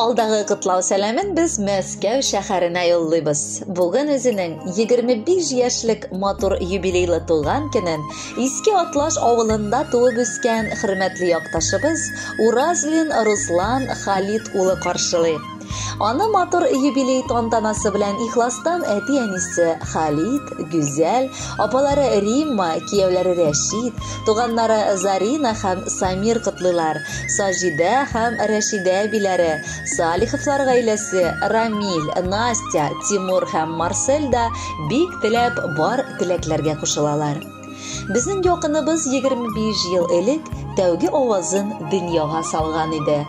Алдагы котлау сәламен без Мәскәү шәһәренә юллыйбыз. Бүген үзенең 25 яшьлек матур юбилейлы туган көнен Иске Атлаш авылында туып үскән хөрмәтле якташыбыз Уразлин Руслан Халит улы каршылый. Аны матур юбилей тантанасы белән ихластан әти-әнисе Халит, Гүзәл, апалары Римма, кияүләре Рәшит, туганнары Зарина һәм Самир котлыйлар. Саҗидә һәм Рәшидә әбиләре, Салиховлар гаиләсе, Рамиль, Настя, Тимур һәм Марсель да бик теләп бар теләкләргә кушылалар. Безнең якыныбыз 25 ел элек тәүге авазын дөньяга салган иде.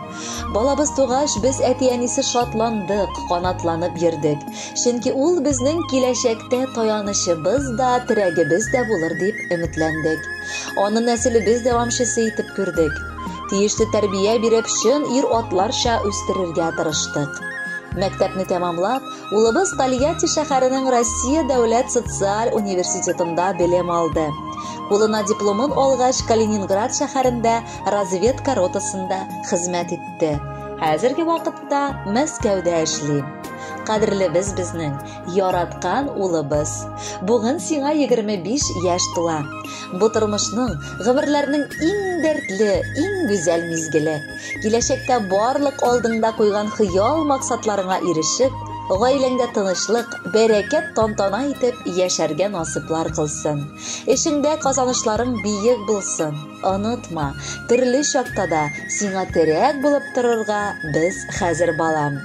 Балабыз тугач, без әти-әнисе шатландык, канатланып йөрдек. Чөнки ул безнең киләчәктә таянычыбыз да, терәгебез дә булыр дип өметләндек. Аны нәселебез дәвамчысы итеп күрдек. Тиешле тәрбия биреп, чын ир-атларча үстерергә тырыштык. Мәктәпне тәмамлап, Улыбыз Тольятти шәһәренең Россия дәүләт социаль университетында белем алды. Кулына дипломын алгач, Калининград шәһәрендә разведка ротасында хезмәт итте. Хәзерге вакытта Мәскәүдә эшли. Кадерлебез безнең, яраткан улыбыз. Бүген сиңа 25 яшь тула. Бу тормышның, гомерләрнең иң дәртле, иң гүзәл мизгеле. Киләчәктә барлык алдыңда куйган хыял максатларыңа ирешеп, гаиләңдә тынычлык, бәрәкәт тантана итеп яшәргә насыйплар кылсын. Эшеңдә казанышларың биек булсын. Онытма, төрле чакта да сиңа терәк булып торырга без хәзер, балам.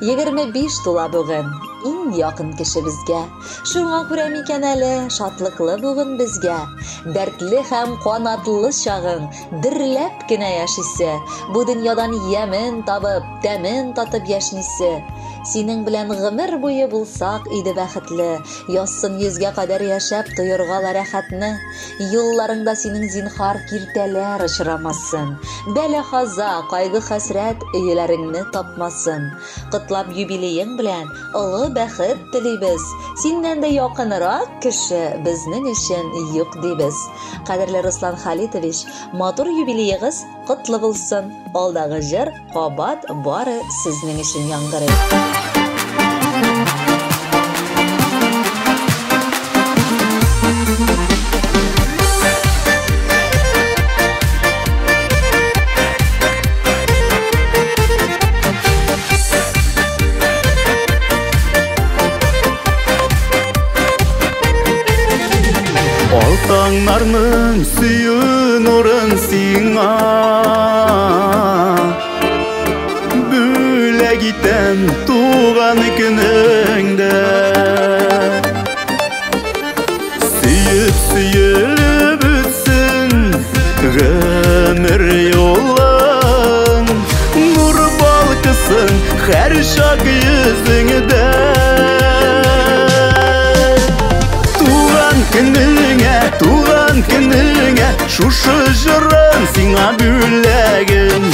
25 тула бүген, иң якын кешебезгә. Шуңа күрә микән әле шатлыклы бүген безгә. Дәртле һәм канатлы чагың, Дөрләп кенә яшисе, бу дөньядан ямен табып, тәмен татып яшнисе. Синең белән гомер буе булсак иде бәхетле, язсын йөзгә кадәр яшәп тоерга ла рәхәтне. Юлларыңда синең зинхар киртәләр очрамасын. Бәла-хаза, кайгы-хәсрәт өеләреңне тапмасын. Котлап юбилеең белән олы бәхет телибез. Синнән дә якынрак кеше безнең өчен юк дибез. Кадерле Руслан Халитович, матур юбилеегыз котлы булсын. Алдагы җыр кабат бары сезнең өчен яңгырый. Таңнарның сөю нурын сиңа бүләк итәм туган көнеңдә. Сөеп сөелеп үтсен гомер юлың, нур балкысын һәр чак йөзеңдә. Туган көнеңә, туган көнеңә, шушы җырым сиңа бүләгем.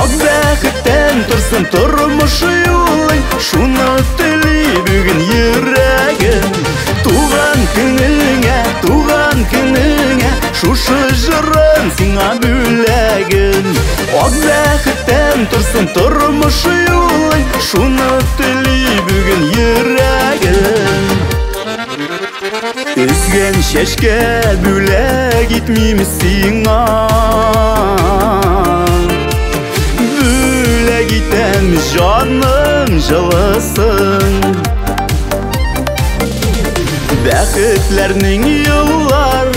Ак бәхеттән торсын тормыш юлың, шуны тели бүген йөрәгем. Туган көнеңә, туган көнеңә, шушы җырым сиңа бүләгем. Ак бәхеттән торсын тормыш юлың, шуны тели бүген йөрәгем. Өзгән чәчкә бүләк итмим сиңа, бүләк итәм җаным җылысын. Бәхетләрнең юллар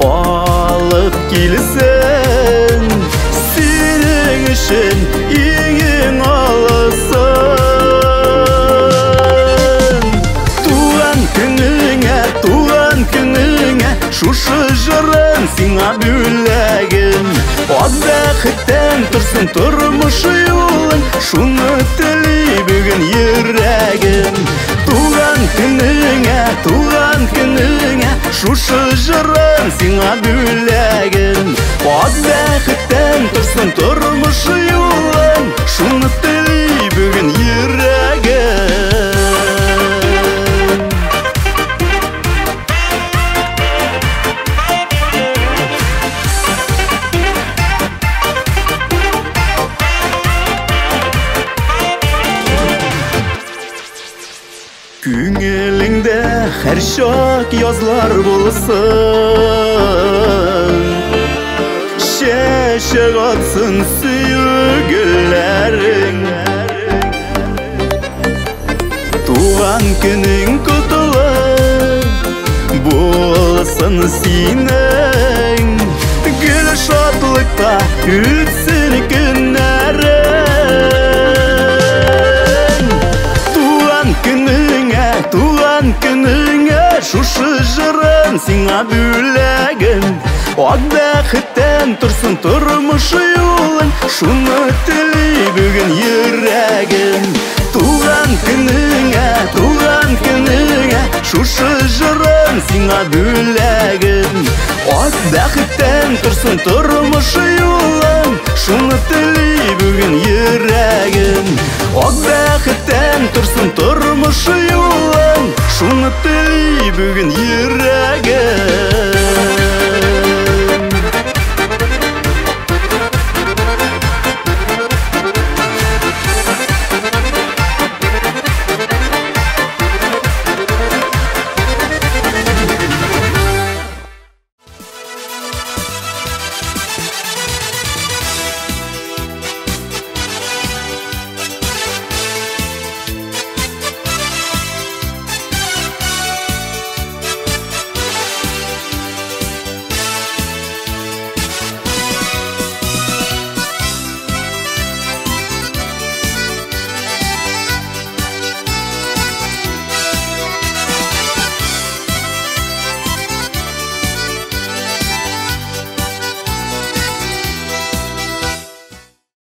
алып килсен, синең өчен иң-иң алысын. Туган көнеңә, туган көнеңә, шушы җырым сиңа бүләгем. Ак бәхеттән торсын тормыш юлың, шуны тели бүген йөрәгем. Туган көнеңә, туган көнеңә, шушы җырым сиңа бүләгем. Ак бәхеттән торсын тормыш юлың, шуны тели бүген йөрәгем. һәрчак язлар булсын. Чәчәк атсын сөю гөлләрең. Туган көнең котлы булсын синең, гел шатлыкта үтсен көннәрең. Туган көнеңә, туган көнеңә, шушы җырым сиңа бүләгем. Ак бәхеттән торсын тормыш юлың, шуны тели бүген йөрәгем. Туган көнеңә, туган көнеңә, шушы җырым сиңа бүләгем. Ак бәхеттән торсын тормыш юлың, шуны тели бүген йөрәгем. Ак бәхеттән торсын тормыш юлың, шуны тели бүген йөрәгем.